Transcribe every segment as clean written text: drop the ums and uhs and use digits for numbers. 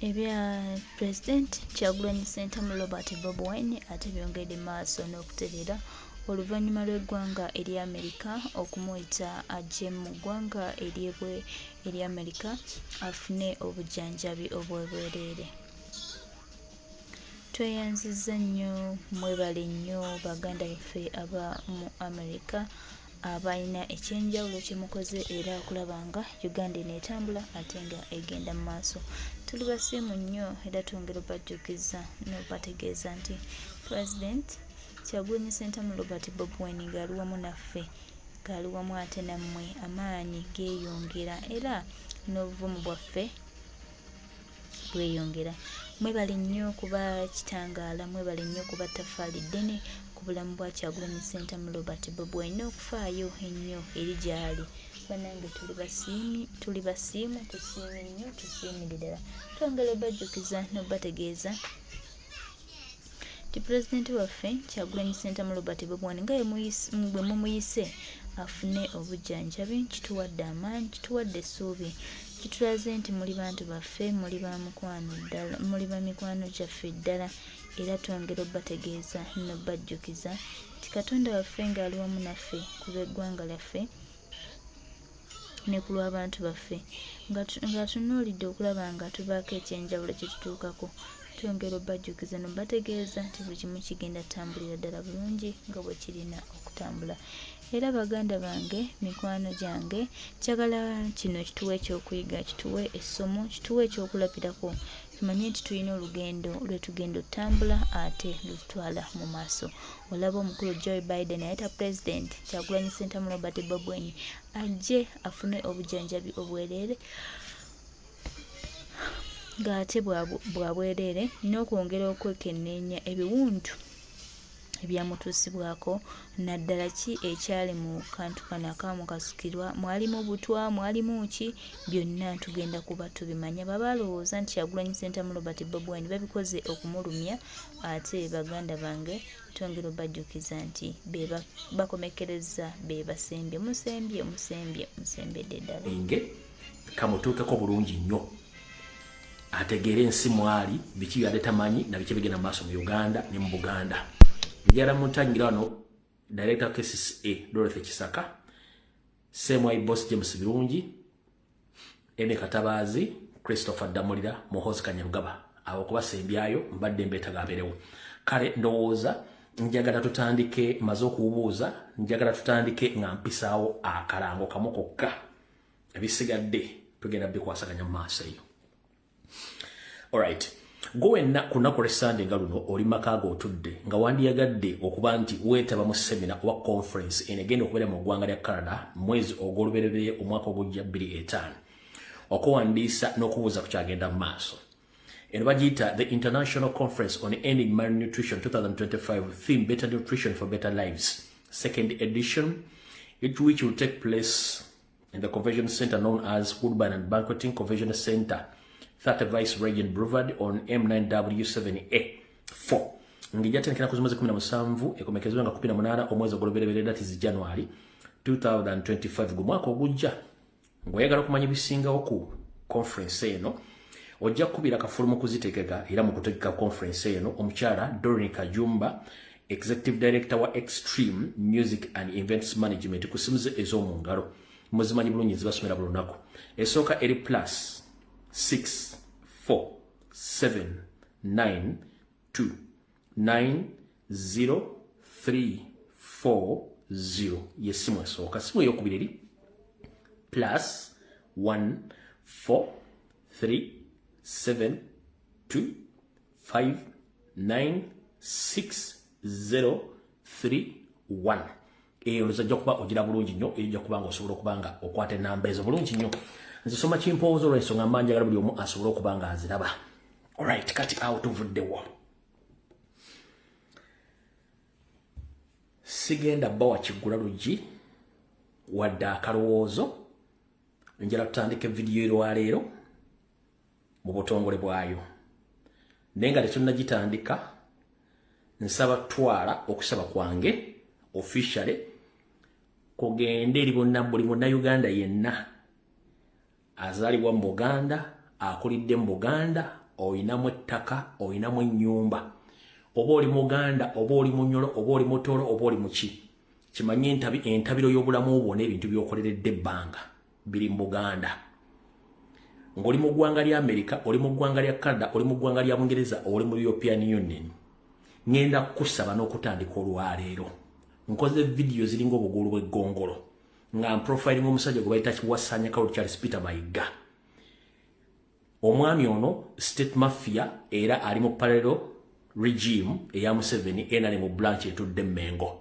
Ebya Pulezidenti Kyagulanyi Ssentamu Robert Bobi Wine ate byongedde maaso n'okutereera oluvannyuma lw'eggwanga erya Amerika okumuyita ajje mu ggwanga erya Amerika afune obujjanjabi obw'obwereere. Tweyanzizza nnyo mwebale nnyo baganda baffe aba mu Amerika abalina ekyenjawulo kye mukoze era okulaba nga Uganda eno etambula ate nga egenda mu maaso. Tuli basiimu nnyo era twongera obajjukiza n'obategeeza nti Pulezidenti Kyagulanyi Ssentamu Robert Bobi Wine ng'ali wamu naffe, ng'ali wamu ate nammwe, amaanyi geeyongera era n'obuvumu bwaffe bweyongera. Mwebale nnyo kuba kitangaala, mwebale nnyo kuba ttaffaali ddene ku bulamu bwa Kyagulanyi Ssentamu Robert Bobi Wine n'okufaayo ennyo eri gy'ali. Bannange tuli basiimi, tuli basiimu, tusiimye nnyo, tusiimire ddala. Twongera obajjukiza n'obategeeza nti pulezidenti waffe Kyagulanyi Ssentamu Robert Bobi Wine nga bwe mumuyise afune obujjanjabi, kituwadde amaanyi, kituwadde essuubi, kitulaze nti muli bantu baffe, muli ba mukwano ddala, muli ba mikwano gyaffe ddala era twongera obategeeza n'obajjukiza nti Katonda waffe ng'ali wamu naffe ku lw'eggwanga lyaffe ne ku lw'abantu baffe ng'atunuulidde okulaba nga tubaako ekyenjawulo kye tutuukako. Twongera obajjukiza n'obategeeza nti buli kimu kigenda ttambulira ddala bulungi nga bwe kirina okutambula. Era baganda bange, mikwano gyange, njagala kino kituwe ekyokuyiga, kituwe essomo, kituwe ekyokulabirako tumanye nti tulina olugendo lwe tugenda otambula ate lututwala mu maaso. Olaba omukulu Joe Biden ayita Pulezidenti Kyagulanyi Ssentamu Robert Bobi Wine ajje afune obujjanjabi obwereere ng'ate bwa bwereere n'okwongera okwekenneenya ebiwundu ebyamutuusibwako naddala ki ekyali mu kantu kano akaamukasukirwa, mwalimu butwa, mwalimu ki, byonna tugenda kuba tubimanya. Baba alowooza nti Kyagulanyi Ssentamu Robert Bobi Wine babikoze okumulumya, ate baganda bange twongera obajjukiza nti be bakomekkerezza, be basembye, musembye, musembye, musembedde ddala. Enge kamutuukeko bulungi nnyo ategeere ensi mwali biki byadde tamanyi na biki bigenda mu maaso mu Uganda ne mu Buganda. Njagala mutangira wano Director KCCA Dorothy Kisaka, CMI Boss James Birungi, Eme Katabaazi, Christopher Damulira, Muhoozi Kanyarugaba, abo kubasembyayo mbadde mbeetaga abeerewo. Kale ndowooza njagala tutandike, maze okubuuza, njagala tutandike nga mpisaawo akalango kamu kokka, ebisigadde tugenda bikwasaganya mu maaso eyo. Alright. Gwe wenna ku lunaku lw'Essande nga luno oli maka go otudde nga wandiyagadde okuba nti weetaba mu seminar oba conference eno egenda okubeera mu ggwanga lya Canada mwezi ogw'olubereberye omwaka ogujja 2005 okuwandiisa n'okubuuza ku kyagenda mu maaso. Eno bagiyita the International Conference on Ending Malnutrition 2025, theme Better Nutrition for Better Lives, second edition, it which will take place in the convention center known as Woodburn and Banqueting Convention Center, 30 Vice Regent Boulevard on M9W7A4, ng'ejja ku z'omwezi 17 ekomekezebwa nga 18 omwezi ogw'olubereberye, that is January 2025, gwe mwaka ogujja. Ng'oyagala okumanya ebisingawo ku conference eno, ojja kukubira kafulu mu kuzitegeka era mu kutegeka conference eno omukyala Doreen Kajumba, executive director wa Extreme Music and Events Management, ku simu ze ez'omu ngalo. Muzimanyi bulungi, zibasomera buli lunaku. Esooka eri +64 7 9 2 9 0 3 4 0, yesimu esooka. Simu eyokubiri eri +1 4 3 7 2 5 9 6 0 3 1. Eyo nzajja kuba ogira bulungi nnyo, ejja kuba nga osobola okuba nga okwata enamba ezo bulungi nnyo. Nzisoma kimpowoozo olw'ensonga mba njagala buli omu asobole okuba nga aziraba. Alright, kati awo tuvuddewo. Sigenda bawa kiggula luggi wadde akalowoozo. Njala tutandika evidiyo erwaleero mu butongole bwayo, naye nga tetunnagitandika, nsaba twala okusaba kwange officially kugende eri bonna, buli munnayuganda yenna azaalibwa mu Buganda, akulidde mu Buganda. Oyinamu ettaka, oyinamu ennyumba, oba oli Muganda, oba oli Munyolo, oba oli Mutoro, oba oli muki, kimanye entabiro y'obulamu bwo n'ebintu by'okoleredde ebbanga biri mu Buganda. Ng'oli mu ggwanga lya Amerika, oli mu ggwanga lya Canada, oli mu ggwanga lya Bungereza, oli mu European Union, ŋŋenda kukusaba n'okutandika olwaleero. Nkoze vidiyo ziringa obugulu bw'eggongolo nga mprofiling omusajja gwe bayita Kiwasanya Carol Charles Peter Mayiga. Omwami ono state mafia, era ali mu parallel regime eya Museveni, NRM branch etudde Mengo.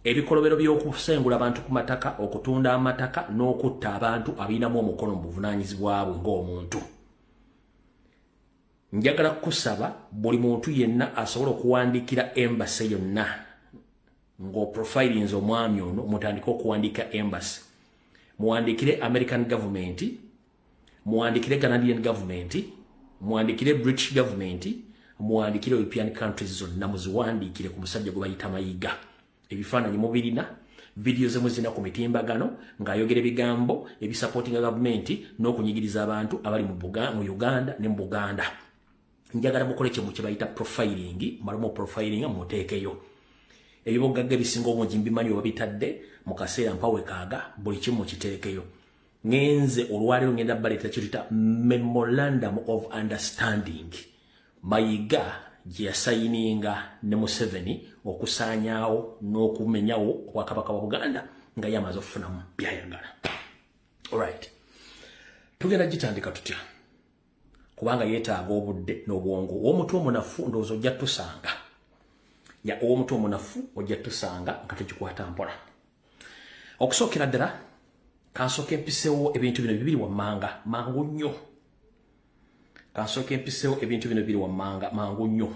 Ebikolobero by'okusengula abantu ku mataka, okutunda amataka n'okutta abantu abirinamu omukono mu buvunaanyizibwa bwe ng'omuntu. Njagala kukusaba, buli muntu yenna asobola okuwandiikira embassy yonna ng'oprofilinze omwami ono, mutandike okuwandiika embassy. Muwandiikire American government, muwandiikire Canadian government, muwandiikire British government, muwandiikire European countries zonna, muziwandiikire ku musajja gwe bayita Mayiga. Ebifaananyi mubirina, vidiyo ze muzina ku mitimbagano ng'ayogera ebigambo ebisupportinga gavumenti n'okunyigiriza abantu abali mu Uganda ne mu Buganda. Njagala mukole kyemu kye bayita profiling, malamu profiling, muteekeyo ebibogagga ebisinga obungi. Mbimanyi oba bitadde mu kaseera mpawekaaga, buli kimu kiteekeyo. Ngenze olwaleero ngenda baleeta kyetuyita memorandum of understanding Mayiga gye yasayininga ne Museveni okusaanyaawo n'okumenyawo obwakabaka bwa Buganda nga yamaze okufunamu byayagala. Alright, tugenda gitandika tutya? Kubanga yeetaaga obudde n'obwongo. Ow'omutwe omunafu ndowooza ojja tusanga ya ow'omutwe omunafu ojja tusanga nga tugikwata mpola. Okusookera ddala, kansooka empisewo ebintu bino bibiri wammanga mangu nnyo. Kansooka empisewo ebintu bino bibiri wammanga mangu nnyo.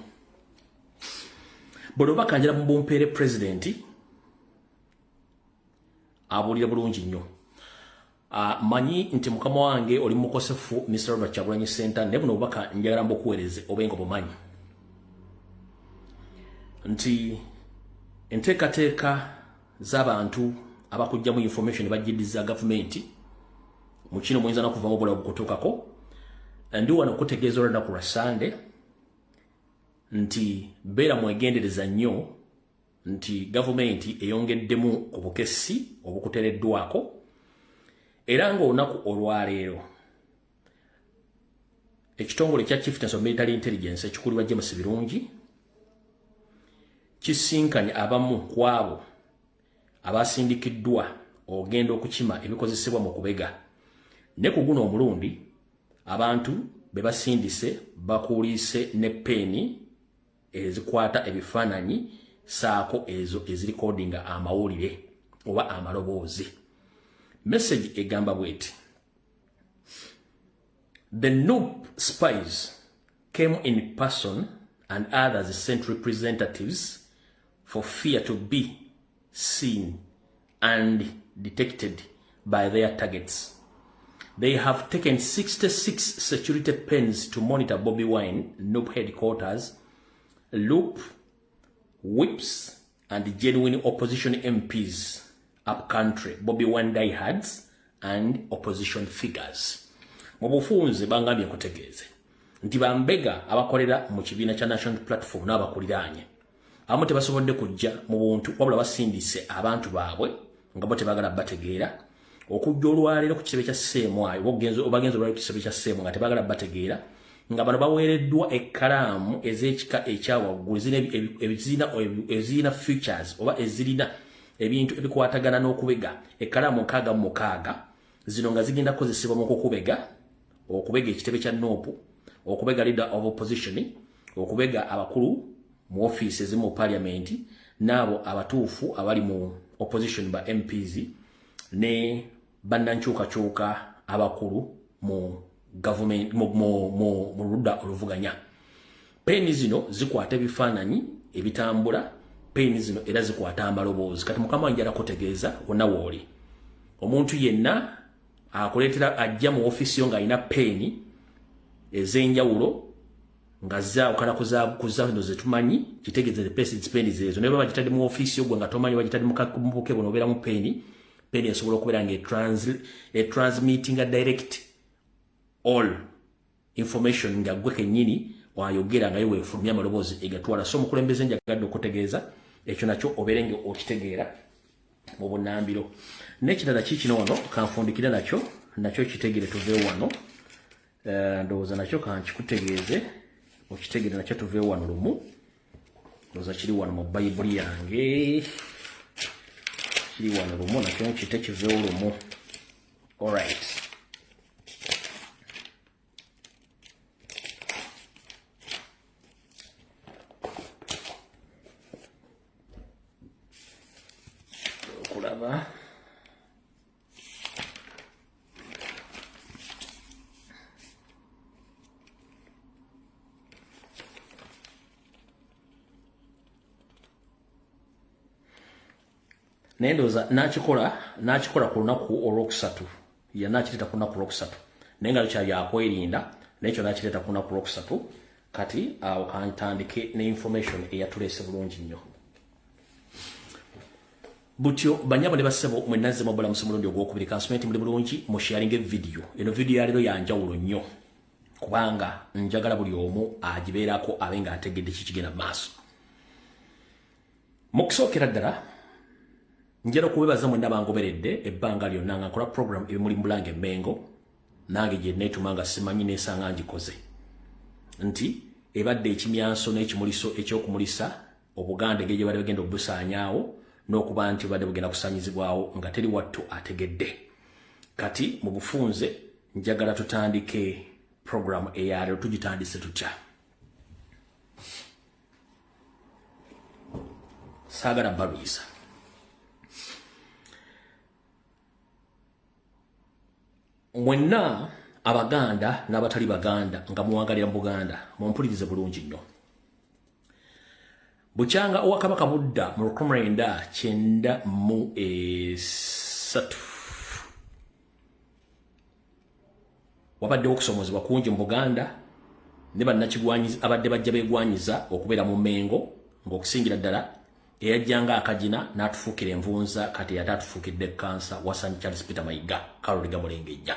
Buli oba kanjira mu bumpeere, pulezidenti abuulire bulungi nnyo. Manyi nti mukama wange oli mukosefu, Mr Robert Kyagulanyi Ssentamu, naye buno obubaka njagala mbukuweereze obe nga obumanyi nti enteekateeka z'abantu abakugjamu information bajjiddiza gavumenti. Mu kino muyinza nokuvamu obulamu bukutuukako. Ndi wano okutegeeza olunaku lwa Sande nti beera mwegendereza nnyo nti gavumenti eyongeddemu ku bukessi obukutereddwako, era ng'olunaku olwaleero ekitongole ekya Chieftaincy of Military Intelligence ekikulirwa James Birungi kisinkanye abamu ku abo abasindikiddwa ogenda okukima ebikozesebwa mu kubega. Ne ku guno omulundi abantu be basindise bakuliise ne peeni ezikwata ebifaananyi saako ezo ezirikodinga amawulire oba amaloboozi. Message egamba bweti: "The NUP spies came in person and others sent representatives for fear to be seen and detected by their targets. They have taken 66 security pens to monitor Bobby Wine, NUP headquarters, LOP whips and genuine opposition MPs up country, Bobby Wine diehards and opposition figures." Mu bufunze bangambye nkutegeeze nti bambega abakolera mu kibiina kya National Platform n'abakuliraanye abamu tebasobodde kujja mu buntu, wabula basindise abantu baabwe nga bo tebaagala bategeera okujja olwaleero ku kitebe kya Seemwayo, obagenza olwaleero ku kitebe kya Seemu nga tebaagala bategeera, nga bano baweereddwa ekkalaamu ez'ekika ekyawaggulu ezirina features oba ezirina ebintu ebikwatagana n'okubega. Ekkalaamu 66 zino nga zigenda kukozesebwa mu kukubega, okubega ekitebe kya NUP, okubega leader of opposition, okubega abakulu mu ofiisi ezimu mu parliament, n'abo abatuufu abali mu opposition, ba MPs ne bannankyukakyuka abakulu mu government, mu ludda oluvuganya. Peeni zino zikwata ebifaananyi ebitambula, peeni zino era zikwata amaloboozi. Kati mukama wange njala kutegeeza wonna wooli, omuntu yenna akuleetera ajja mu ofiisi yo ng'alina peeni ez'enjawulo nga zaawukana ku zino zetumanyi, kitegeeza peeni zeezo. Naye baba bagitadde mu ofiisi yo gwe nga tomanyi, bagitadde mu buke buno obeeramu peeni, peeni esobola okubeera nga etransmittinga direct all information nga gwe kennyini wayogera nga yeweefulumya amaloboozi egatwala. So omukulembeze, njagadde okutegeeza ekyo nakyo obeere nga okitegeera mu bunambiro. N'ekirala kiikino wano, kanfundikire nakyo, nakyo kitegeere tuve wano. Ndowooza nakyo kankikutegeeze okitegeere nakyo tuve wano lumu. Ndowooza kiri wano mu Bayibuli yange, kiri wano lumu, nakyo nkite kiveewo lumu. Alright, okulaba naye ndowooza nakikola ku lunaku olwokusatu, yanakireeta ku lunaku olwokusatu, naye nga lukyali akwerinda, naye kyo nakireeta ku lunaku olwokusatu. Kati awo kantandike ne information eyatuleese bulungi nnyo butyo. Banyabo ne bassebo, mwenazze mwabulamusa omulundi ogwokubiri. Kansumenti muli bulungi, musharinge video eno. Video yaleero yanjawulo nnyo kubanga njagala buli omu agibeerako abe nga ategedde kikigenda mu maaso. Mu kusookera ddala, njala okubebaza mwenna bangoberedde ebbanga lyonna nga nkola program Ebimuli Mubulange Emmengo, nange gye neetuma nga simanyi neesanga ngikoze, nti ebadde ekimyanso n'ekimuliso ekyokumulisa Obuganda engeri gye badde bagenda obusaanyaawo, n'okuba nti badde bugenda kusaanyizibwawo nga teri wattu ategedde. Kati mu bufunze njagala tutandike program eyaleero. Tugitandise tutya? Saagala balwisa. Mwenna Abaganda n'abatali Baganda nga muwangalira mu Buganda, mumpulirize bulungi nnyo. Bukyanga owakabaka budda mu 1993, wabaddewo okusomozebwa kungi mu Buganda ne bannakigwanyizi abadde bajja beegwanyiza okubeera mu Mengo, ng'okusingira ddala eyajjanga akagina n'atufuukira envunza, kati yate atufuukidde kansa, Wasanyi Charles Peter Mayiga Kaloliga Mulengejja.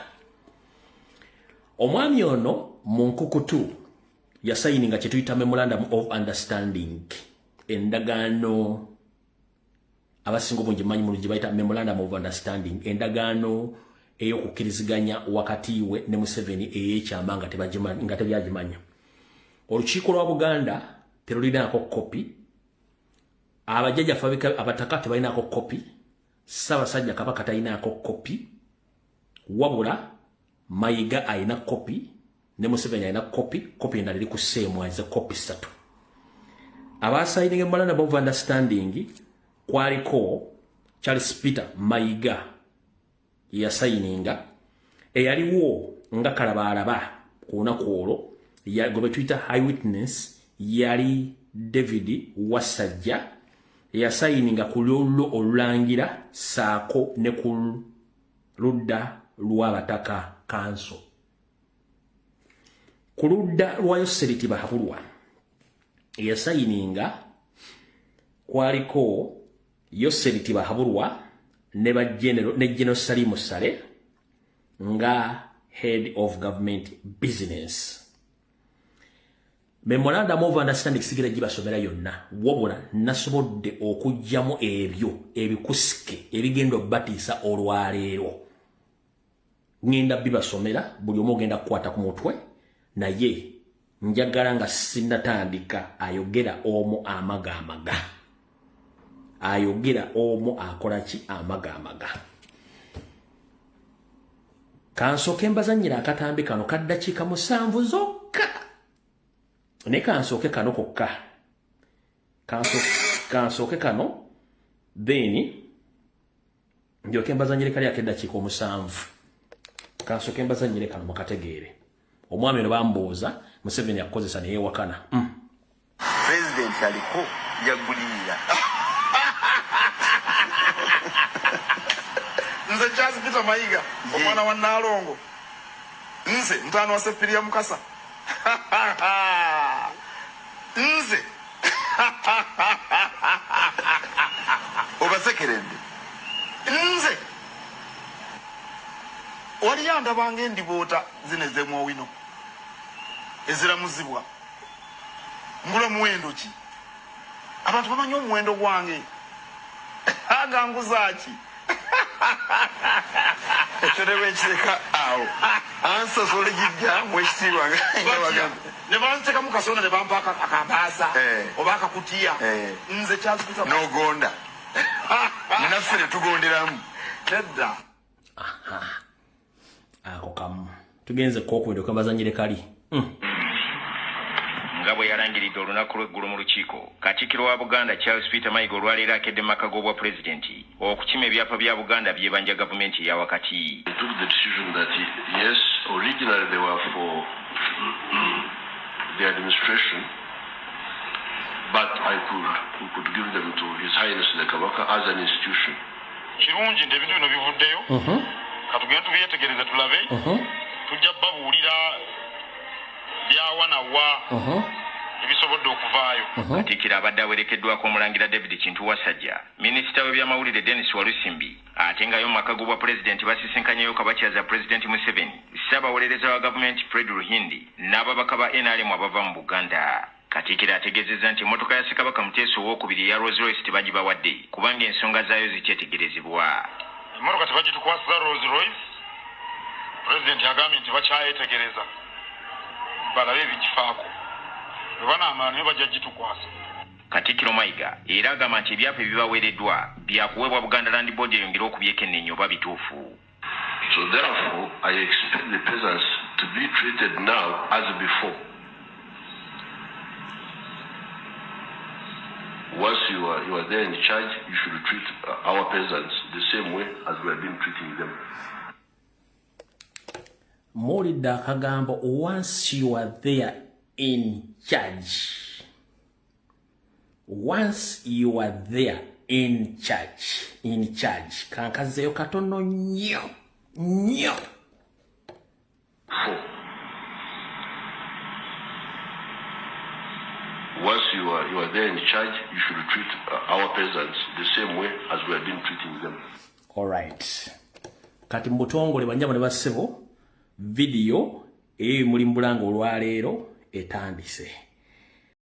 Omwami ono mu nkukutu yasayininga kye tuyita memorandum of understanding, endagaano abasinga obungi manyi mulungi bayita memorandum of understanding, endagaano ey'okukkiriziganya wakati we ne Museveni ey'ekyama nga tebyagimanya. Olukiiko lwa Buganda terulinaako kopi, abajjajjaffe abataka tebalinaako kopi, Ssaabasajja Kabaka talinaako kopi, wabula Mayiga alina kopi ne Museveni alina kopi. Kopi endala eri ku seemu, aze kopi ssatu. Abasayininga memorandum of understanding kwaliko Charles Peter Mayiga yeyasayininga, eyaliwo nga kalabaalaba ku lunaku olwo gwe betuyita eye witness yali David Wasajja, eyasayininga ku lulwo olulangira saako ne ku ludda lw'abataka kanso. Ku ludda lwa Yoseriti Bahabulwa eyasayininga kwaliko Yoseriti Bahabulwa ne ba general ne General Salimu Sale nga head of government business. Memorandum of understanding sigira gibasomera yonna, wabula nasobodde okuggyamu ebyo ebikusike ebigenda okubatiisa olwaleero. Ŋŋenda bibasomera, buli omu ogenda kukwata ku mutwe, naye njagala nga sinnatandika ayogera omu amaga amaga, ayogera omu akola ki amaga amaga. Kansooke mbazannyira akatambi kano ka ddakiika 7 zokka, naye kansooke kano kokka, kansooke kano, then ndyoke mbazannyire kali ak'eddakiika 7. Kansooke mbazannyire kano mukategeere. Omwami ono bambuuza, Museveni akukozesa neyewakana. President aliko yagulirira. Nze Charles Peter Mayiga, omwana wa Naalongo, nze mutaano wa Seppiriya Mukasa, nze obasekeredde. Nze waliyo andabanga endiboota zino ez'emwowino. Eziramuzibwa ngula muwendo ki? Abantu bamanyi omuwendo gwange. Aganguza ki? Ekyo ne bwekireka awo ansa osobola gijja mu ekitiibwa nga bagamba ne bantekamu kasonda ne bampa akabaasa oba akakutiya, nze kyazikuta n'ogonda naffe ne tugonderamu. Nedda. Ako kamu tugenze kokubiri okabazanyire kali. Nga bwe yalangiridde olunaku lw'eggulo mu lukiiko, Katikkiro wa Buganda Charles Peter Mayiga olwaleero akedde mu maka g'obwa pulezidenti okukima ebyapa bya Buganda byebanja gavumenti eya wakati. I took the decision that yes, originally they were for the administration, but we could give them to His Highness the Kabaka as an institution. Kirungi nti ebintu bino bivuddeyo. Katugende tubyetegereze tulabe. Tujja babuulira byawa na wa ebisobodde okuvaayo. Katikkiro abadde awerekeddwako omulangira David Kintu Wasajja, minisita w'ebyamawulire Denis Walusimbi, ate nga yo mu maka g'obwa pulezidenti basisinkanyeyo kabakyaza Pulezidenti Museveni, ssaabawolereza wa gavumenti Fred Ruhindi n'ababaka ba NRM abava mu Buganda. Katikkiro ategeezezza nti emmotoka ya Ssekabaka Muteesa Owookubiri eya Rolls Royce tebagibawadde kubanga ensonga zaayo zikyetegerezebwa. Emmotoka tebagitukwasiza Rolls Royce. Pulezidenti agambye nti bakyayetegereza balabe ebigifaako, bwe banaamala naye bajja gitukwasa. Katikkiro Mayiga era agamba nti ebyapa ebibaweereddwa byakuweebwa Buganda Land Board eyongere okubyekenneenya oba bituufu. So therefore, I expect the peasants to be treated now as before. Once you are there in charge, you should treat our peasants the same way as we have been treating them. Muwulidde akagambo "once you are there in charge". Once you are there in charge, in charge. Kankazeeyo katono nnyo nnyo. Four. Once you are there in charge, you should treat our peasants the same way as we have been treating them. Alright. Kati mu butongole, bannyabo ne bassebo, vidiyo eyo muli mbulanga olwaleero etandise.